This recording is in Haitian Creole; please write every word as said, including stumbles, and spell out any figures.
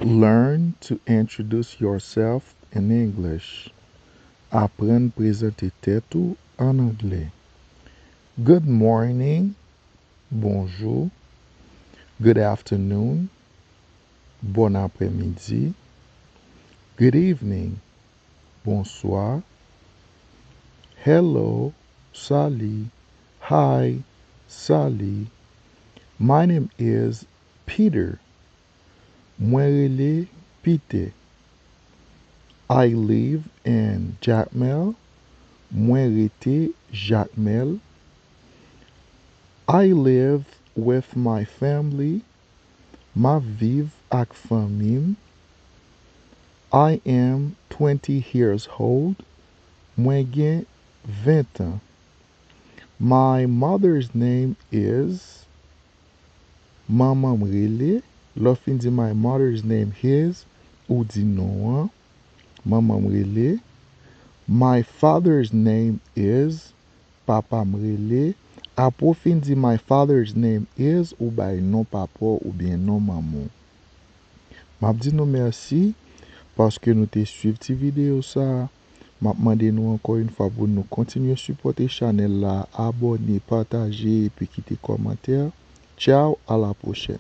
Learn to introduce yourself in English. Aprann prezante tèt ou an anglè. Good morning, bonjou. Good afternoon, bon aprèmidi. Good evening, bonswa. Hello, salut. Hi, salut. My name is Peter. Mwen rele Pite. I live in Jakmèl. Mwen rete Jakmèl. I live with my family. M ap viv ak fanmi m. I am twenty years old. Mwen gen ven an. My mother's name is. Manman m rele. Lè w fin di my mother's name is, ou di non an. Manman m rele. My father's name is. Papa m rele. Apre w fin di my father's name is, ou bay non papa w oubyen non manman w. M ap di nou mèsi paske nou te swiv ti videyo sa a. M ap mande nou ankò yon fwa pou nou kontinye sipòte chanèl la, abòne, pataje epi kite kòmantè. Tchaw, a la pwochèn.